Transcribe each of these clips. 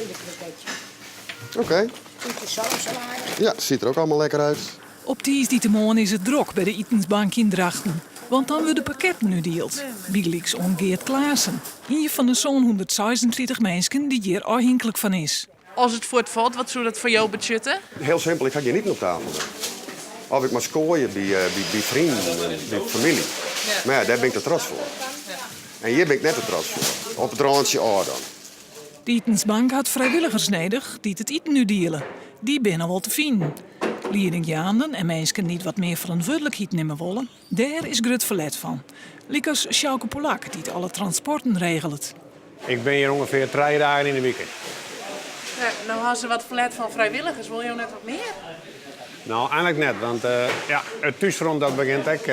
Tweede kroketje. Oké. Beetje zalmsalade. Ja, ziet er ook allemaal lekker uit. Op tiisdeitemoarn is it drok by de itensbank yn Drachten, want dan wurde de pakketten útdield. Bygelyks oan Geert Klaassen, ien fan de 736 minsken dy't hjir ôfhinklik fan is. As it fuortfalt, wat soe dat foar jo betsjutte? Hiel simpel, ik ha gjin iten op tafel. Of ik moat skoaie by, by freonen en by famylje. Mar ja, dêr bin ik te trots foar. En hjir bin ik net te trots foar. Op it rântsje ôf dan. De itensbank hat frijwilligers nedich dy't it iten útdiele. Dy binne wol te finen. Liedingjaanden en minsken dy't wat mear ferantwurdlikheid nimme wolle, dêr is grut ferlet fan. Lykas Sjouke Polak, dy't alle transporten regelet. Ik bin hjir ûngefear trije dagen yn de wike. No ha se wat ferlet fan frijwilligers, wolle jo net wat mear? No, eigenlik net, want ja, it thúsfront dat begjint ek.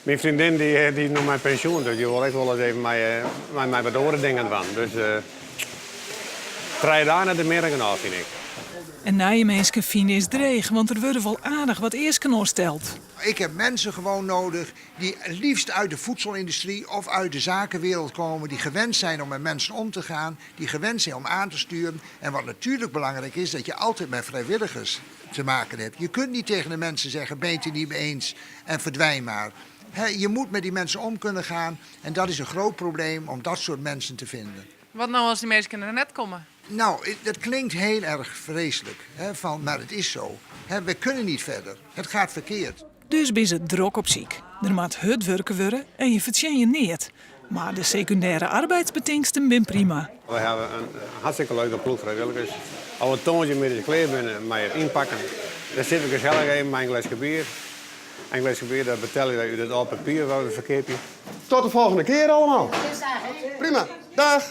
Myn freondin dy is no mei pensjoen, dus dy wol ek wolris even mei my wat oare dingen dwaan. Dus trije dagen is mear dan genôch, fyn ik. En nije minsken fine is dreech, want der wurde wol aardich wat easken oan steld. Ik heb mensen gewoon nodig die liefst uit de voedselindustrie of uit de zakenwereld komen, die gewend zijn om met mensen om te gaan, die gewend zijn om aan te sturen. En wat natuurlijk belangrijk is, dat je altijd met vrijwilligers te maken hebt. Je kunt niet tegen de mensen zeggen, ben je het er niet mee eens en verdwijn maar. je moet met die mensen om kunnen gaan en dat is een groot probleem om dat soort mensen te vinden. Wat no as dy minsken der net komme? Nou, dat klinkt heel erg vreselijk, van, maar het is zo. we kunnen niet verder. Het gaat verkeerd. Dus binne se drok op syk. Der moat hurd wurke wurde en je fertsjinje neat. Mar de sekundêre arbeidsbetingsten binne prima. Wy hawwe in hartstikke leuke ploech frijwilligers. As we tongersdeitemiddei klear binne mei it ynpakken, dan sitte we gesellich even mei in gleske bier. En in gleske bier dat betelje wy út it âld papier wat we ferkeapje. Tot de volgende kear allemaal. Prima. Dag.